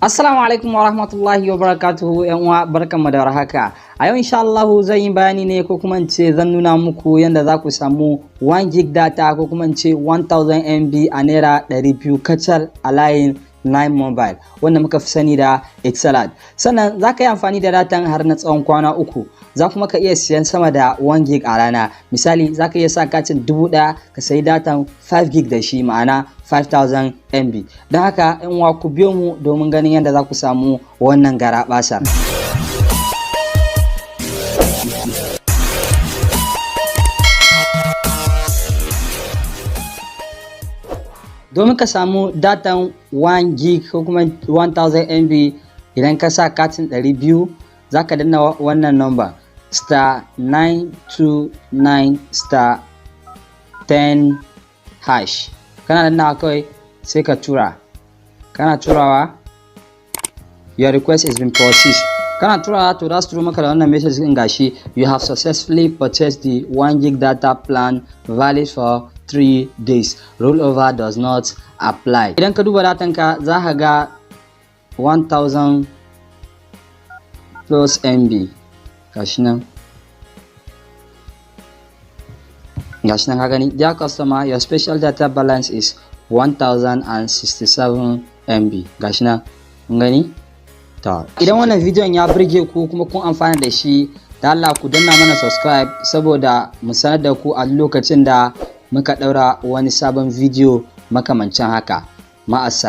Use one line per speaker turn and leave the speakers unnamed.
Assalamu alaikum wa rahmatullahi wa barakatuhu, yan uwa, barkanmu da warhaka. A yau insha Allah zan yi bayani ne, ko kuma in ce zan nuna muku yadda za ku samu 1 gig data, ko kuma in ce 1000 MB a naira 200 kacal a layin 9 Mobile, wanda muka fi sani da Etisalat. Sannan za ka yi amfani da datan har na tsawon kwana 3. Za kuma ka iya siyan sama da 1 gig a rana. Misali, za ka iya sa katin 1000 ka sayi datan 5 gig da shi, ma'ana 5000 MB. Don haka yan uwa, ku biyo mu domin ganin yadda za ku samu wannan garaɓasa. Domin ka samu datan 1 gig ko kuma 1000 MB, idan ka sa katin 200, za ka danna wannan number *929*10#. Kana dannawa kawai sai ka tura. Kana turawa, "Your request has been processed." Kana turawa, to za su turo maka da wannan message din. Gashi, "You have successfully purchased the 1 gig data plan valid for 3 days. Rollover does not apply." Idan ka duba datan ka, za ka ga 1000 plus MB. Gashi nan, gashi nan, ka gani? "Dear customer, your special data balance is 1067 MB." Gashi nan, kun gani? To, idan wannan bidiyon ya burge ku kuma kun amfana da shi, da Allah ku danna mana subscribe, saboda mu sanar da ku a lokacin da muka ɗaura wani sabon bidiyo makamancin haka. Ma'assalam.